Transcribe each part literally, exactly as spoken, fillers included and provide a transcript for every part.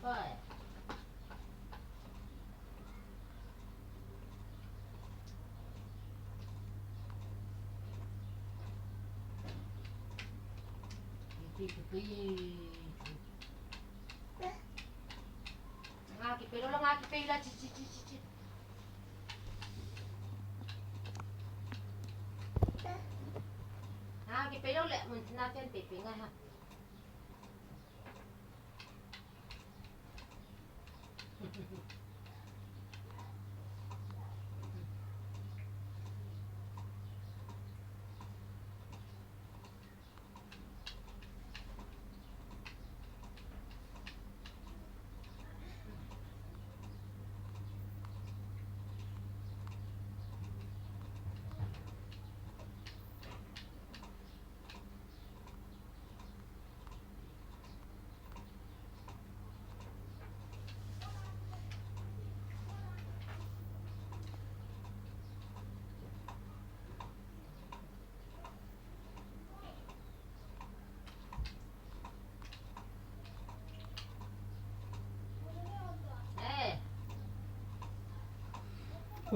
Oi. Nga kipei lou la, nga kipei la, chi, chi, chi, chi, chi. Nga kipei lou le, mun tina pen pei pei ngai ha.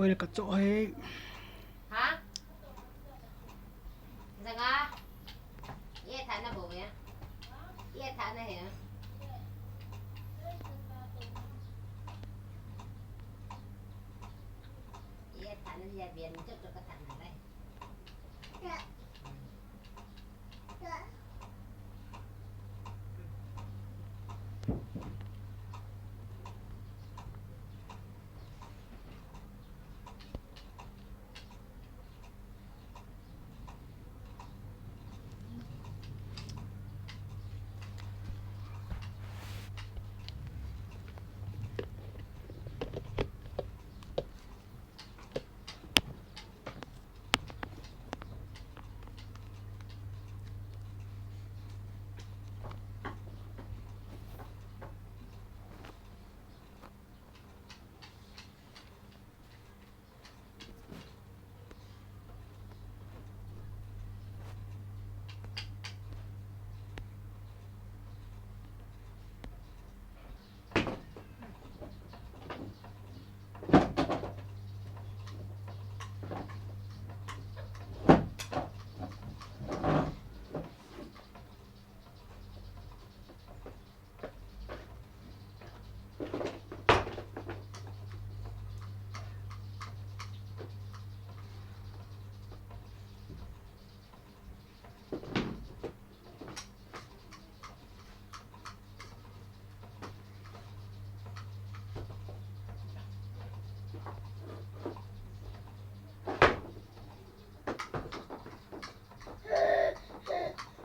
Oil ka cho hai. Ha? Janga. Ye thana bo ya. Ye thana he. Ye thana ya bian chok chok ka thana lai.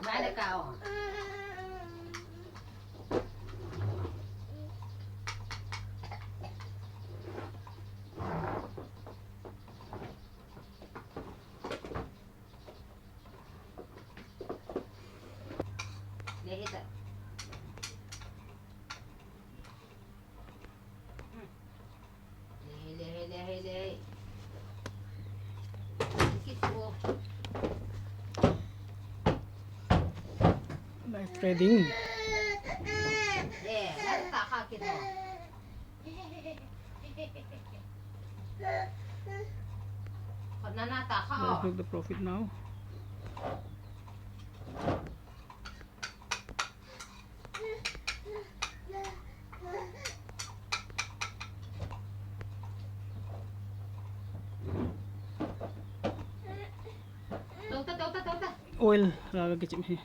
Mai le ka o. Le hita. Nice trading. Let's look the profit now. Oil laga kichim hi.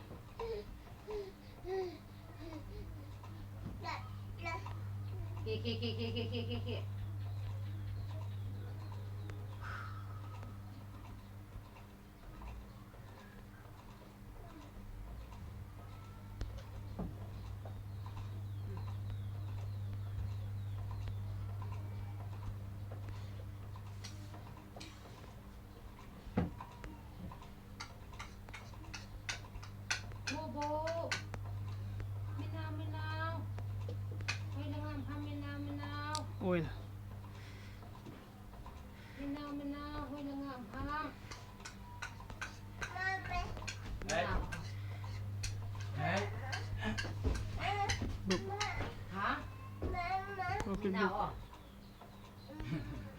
Oil. Mina o.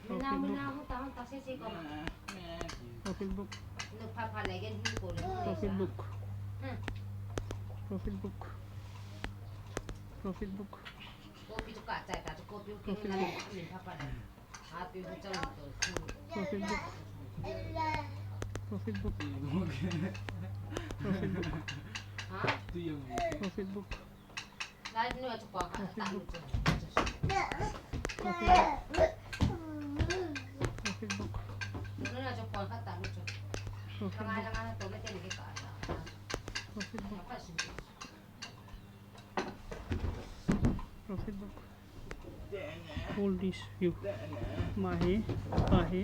Mina, mina, hung ta, hung ta, se, se, ko. Profit book. Nu pha pha le gen hin ko le. Profit book. Hmm. Profit book. Profit book. Kopi tu ka chai ta, kopi tu ke na, min pha pha le. Profit book. Profit book. Profit book. Profit book. Profit book. Profit book. Profit book. Profit book. All this view. Mahe, pahe.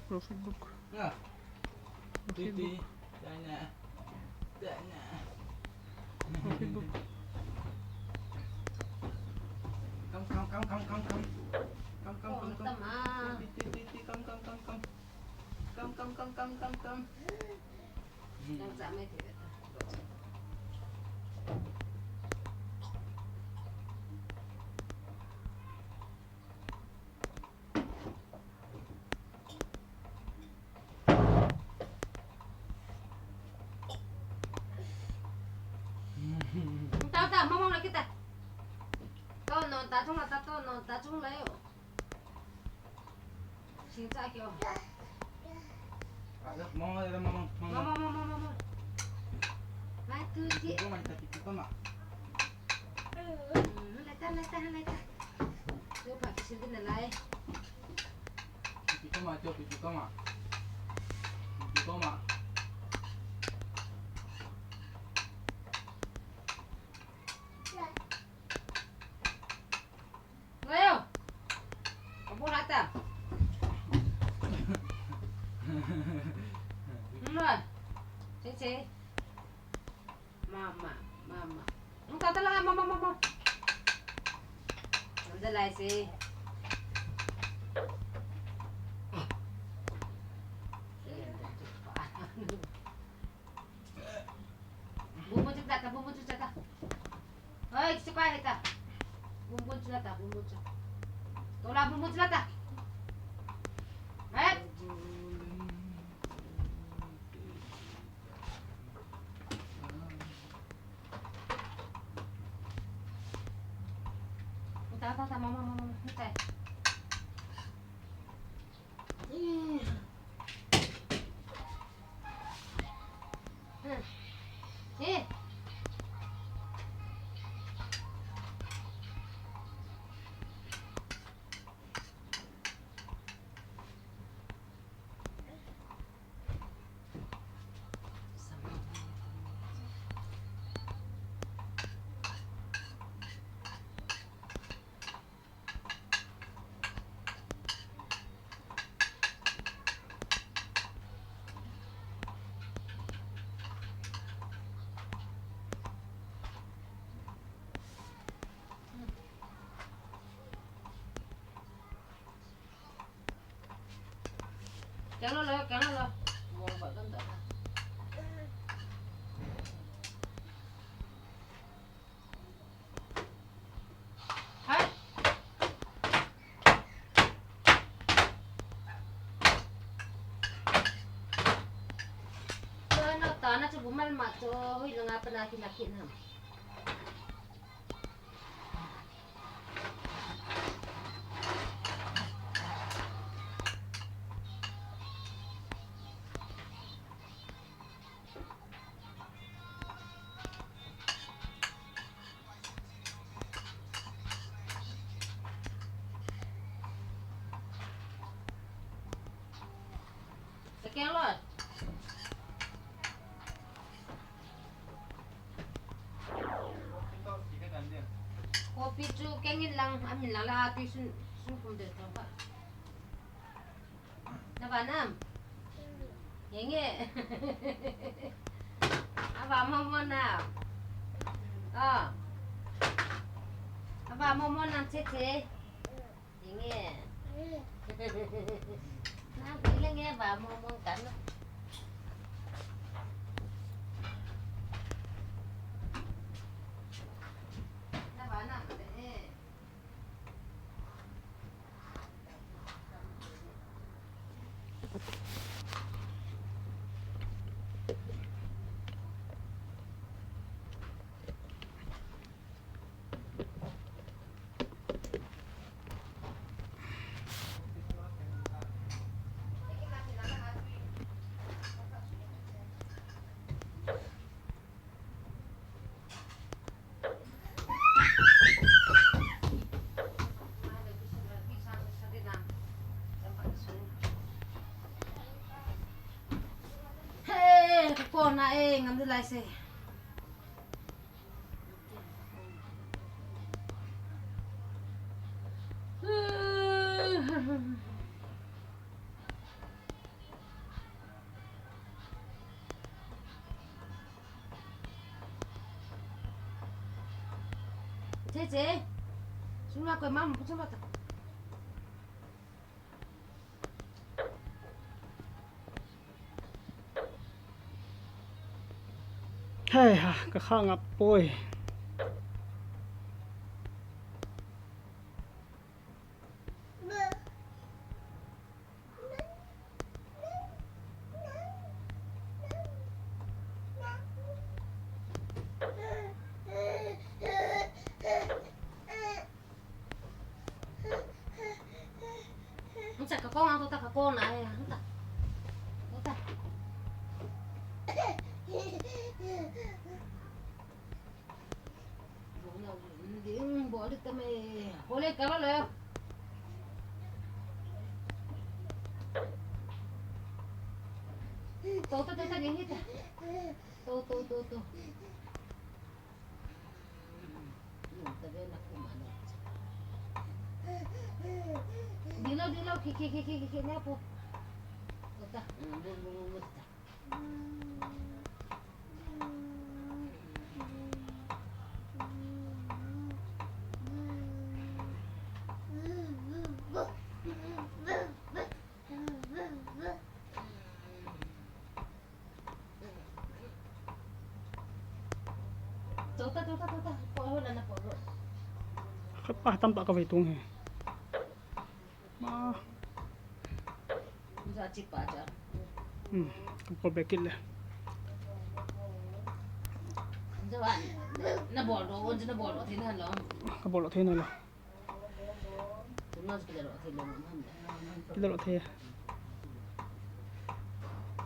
Profit book. Profit book. Profit book. Come, come, come, come, come, come. Come, come, come, come. Come, come, come, come, come. Ta, ta, mama, la kita. To, no, ta chung la, ta, to, no, ta chung la yo. Sing cha kyo. Mama, mama, mama, mama. One, two, three. Mama, kita, kita, mama. Hmm, lai ta, lai ta, lai ta. Yo, pa, kisin din na lai. Pipi koma, cho, pipi koma. Pipi koma. Ngayo. Abu rata. Mama. Che, che. Mama, mama. Ang tatala, mama, mama. Ang dalay si. Bumbu cita, bumbu cita. Oi, suka hita. Bumbu cita, bumbu cita. Tola bumbu cita. Eh? Ta, ta, ta, mama, mama, mama, ta. Eh. Keng lo lo, keng lo lo. Mo ba dan da. Hai. Cho na ta na chu bu mal ma cho, hui la nga pa na ki na ki na. Second Lord. Kopi chu keng in lang, amin lang la, tui sun, sun kum de tong ka. Na ba nam? Yenge. Aba mo mo nam. Ah. Aba mo mo nam che che. Yenge. Na, ilang e ba mo mo kan. Na e, ngam de lai se. Che, che. Suma koi mam, suma ta. Hei ha, ka kha ngap poi. Nsa ka kong ang tota ka kong na ai, nsa. Tota. Ding, bol ta me. Hole ka ba lo. To, to, to, to, ding hita. To, to, to, to. Dilo, dilo, ki, ki, ki, ki, ki, na po. Uta, mm, bu, bu, bu, bu, ta. Tota, tota, tota. Po ho la na po ho. Khat pa tam ta ka vei tung he. Ma. Za chi pa cha. Hmm, ka po bek kit le. Za wa na bol do, na bol do thei na lo. Ka bol do thei na lo. Kilo lo the.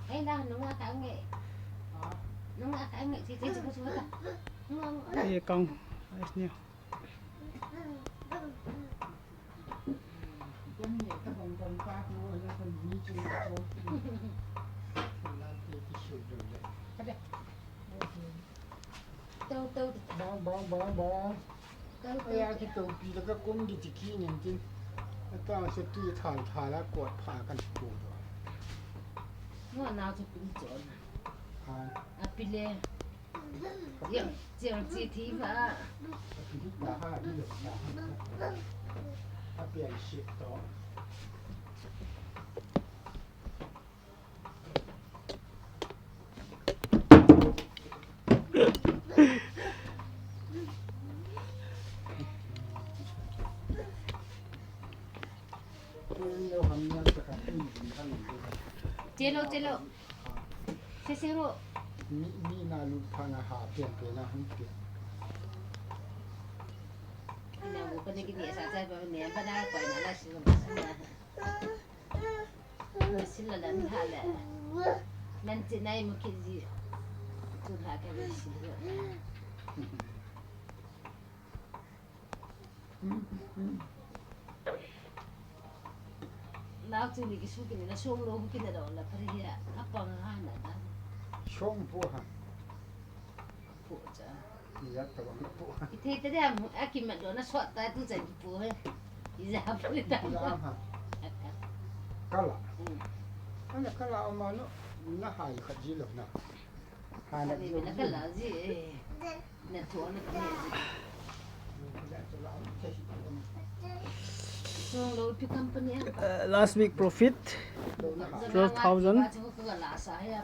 Hei na, nunga ka nge. Nunga ka nge, chi, chi, chi, chi, chi. Nunga, nunga. Hei kang, ais ni. Tau, tau, tau. Bang, bang, bang, bang. Tau, tau, tau. Aya, ki tau pi la ka kum ki ti ki nin tin. Ata se tu thal thal a kot pha kan tu. Mo na chu pi chon. Ha. A pi le. Yo, chel chi thi pha. A pi ta ha, pi lo ta ha. A pi ai shi to. Chelo, chelo. Sese ro. Mi, mi na lu pha na ha pian pian na hung pian. Ina bu ka ni ki ni sa chai ba ni ba na ko na la si lo si na. Sila la ni ha le. Nan ti nai mu ki ji. Tu ha ka ni si lo. Nau chu ni ki su ki ni na song lo ki na lo la pha ri ya. A pang ha na da. Song pu ha. Pu cha. Ni ya ta bang pu ha. I thei ta dia mu a ki ma do na so ta tu cha ki pu he. I ja pu ta. Ki la ha. Kala. Hmm. Ana kala ma no. Na hai kha ji lo na. Uh, last week profit, twelve thousand.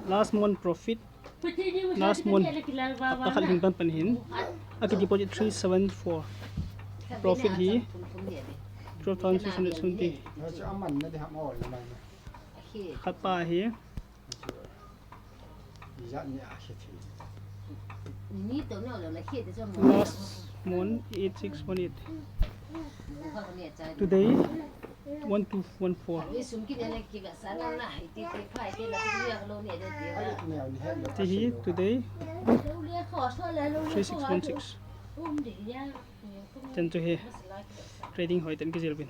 Last month profit, last month, hapta khat hin pan pan hin, aki deposit three seven four. Profit hi twelve thousand six hundred seventy. Khat pa hi. Last month, eight six one eight. Today, one two one four. Tihi, today, three six one six. Chan chu hi, trading hoi ten kijil bin.